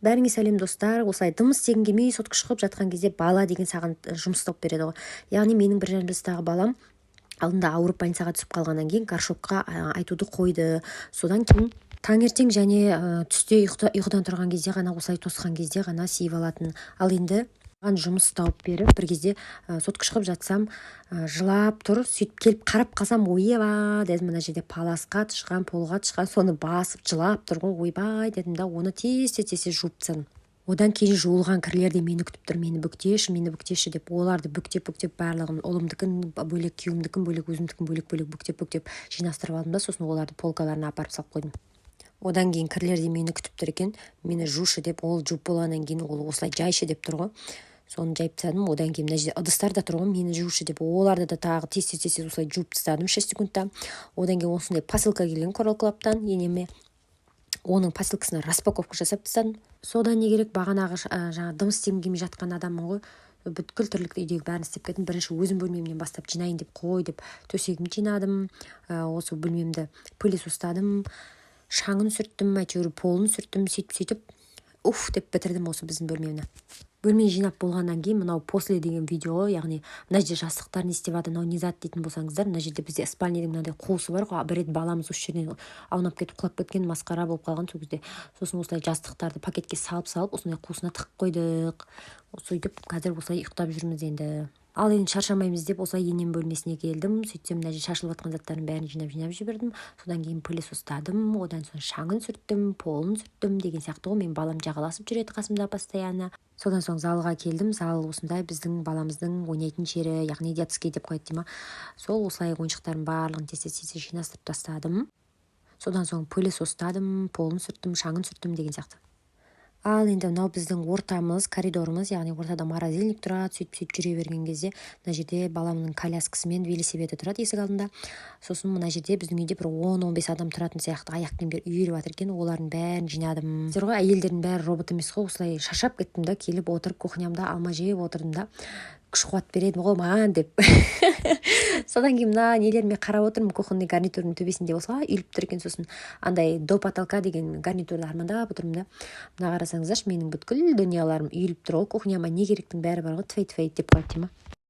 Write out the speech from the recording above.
Бәріңе сәлем, достар! Осылай дым істегің келмей, сотка шұқып жатқан кезде бала деген саған жұмыс тауып береді ғой. Яғни менің 1,5 жастағы балам алдында ауырып, больницаға түсіп қалғаннан кейін горшокқа айтуды қойды. Содан кейін таңертең және түсте ұйқыдан тұрған кезде ғана, осылай тосқан кезде ғана сиіп алатын. Ал енді маған жұмыс тауып беріп, бір кезде сотка шұқып жатсам, жылап тұр. Сөйтіп келіп қарап қалсам, ойба дедім, мына жерде паласқа тышқан, полға тышқан, соны басып жылап тұр ғой. Ойбай дедім да, оны тез, тез, тез жуып тастадым. Одан кейін жуылған кірлер де мені күтіп тұр: «Мені бүктеші, мені бүктеші», – деп. Оларды бүктеп, бүктеп, барлығын, ұлымдікін бөлек, күйеуімдікін бөлек, өзімдікін бөлек бөлек бүктеп, бүктеп жинастырып алдым да, сосын оларды полкаларына апарып салып қойдым. Одан кейін кірлер де мені күтіп тұр екен, «Мені жушы» деп. Ол жуып болғаннан кейін ол осылай «Жайшы» деп тұр ғой, соны жайып тастадым. Одан кейін мына жерде ыдыстар да тұр ғой «Мені жушы» деп, оларды да тағы тез, тез, тез, тез осылай жуып тастадым 6 секундта. Одан кейін осындай посылка келген Корал Клабтан енеме, оның посылкасына распаковка жасап тастадым. Содан не керек, бағанағы жаңағы дым істегім келмей жатқан адаммын ғой, бүткіл тірлікті, үйдегі бәрін істеп кеттім. Бірінші өзім бөлмемнен бастап жинайын деп қой деп, төсегімді жинадым, осы бөлмемді пылесостадым, шаңын сүрттім, әйтеуір полын сүрттім. Сөйтіп, сөйтіп, уф деп бітірдім осы біздің бөлмені. Бөлмені жинап болғаннан кейін мынау после деген видео, яғни мына жерде жастықтар не істеп жатыр, мынау не зат дейтін болсаңыздар, мына жерде бізде спальныйдың мынандай қуысы бар ғой. Бір рет баламыз осы жерден аунап кетіп, құлап кеткен, масқара болып қалған сол кезде. Сосын осылай жастықтарды пакетке салып салып, осындай қуысына тығып қойдық. Сөйтіп қазір осылай ұйықтап жүрміз енді. Ал енді шаршамаймыз деп, осылай енем бөлмесіне келдім. Сөйтсем, мына жерде шашылып жатқан заттардың бәрін жинап, жинап жібердім. Содан кейін пылесостадым, одан соң шаңын сүрттім, полын сүрттім деген сияқты ғой. Менің балам жағаласып жүреді қасымда постоянно. Содан соң залға келдім. Зал осындай, біздің баламыздың ойнайтын жері, яғни детский деп қояды дей ма, сол. Осылай ойыншықтардың барлығын тез, тез, тез жинастырып тастадым. Содан соң пылесостадым, полын сүрттім, шаңын сүрттім деген сияқты. Ал енді мынау біздің ортамыз, коридорымыз, яғни ортада морозильник тұрады. Сөйтіп, сөйтіп жүре берген кезде мына жерде баламның коляскасы мен велосипеді тұрады есік алдында. Сосын мына жерде біздің үйде бір 10-15 адам тұратын сияқты аяқ киімдер үйіліп жатыр екен, олардың бәрін жинадым. Білесіздер ғой, әйелдердің бәрі робот емес қой. Осылай шаршап кеттім да, келіп отырып, кухнямда алма жеп отырдым да, күш қуат береді ғой маған деп. Содан кейін мына нелеріме қарап отырмын, кухонный гарнитурдың төбесінде осылай үйіліп тұр екен. Сосын андай до потолка деген гарнитурды армандап отырмын да. Мына қарасаңыздаршы, менің бүткіл дүнияларым үйіліп тұр ғой кухняма, не керектің бәрі бар ғой, тфәй, тфәй деп қояды дей ма.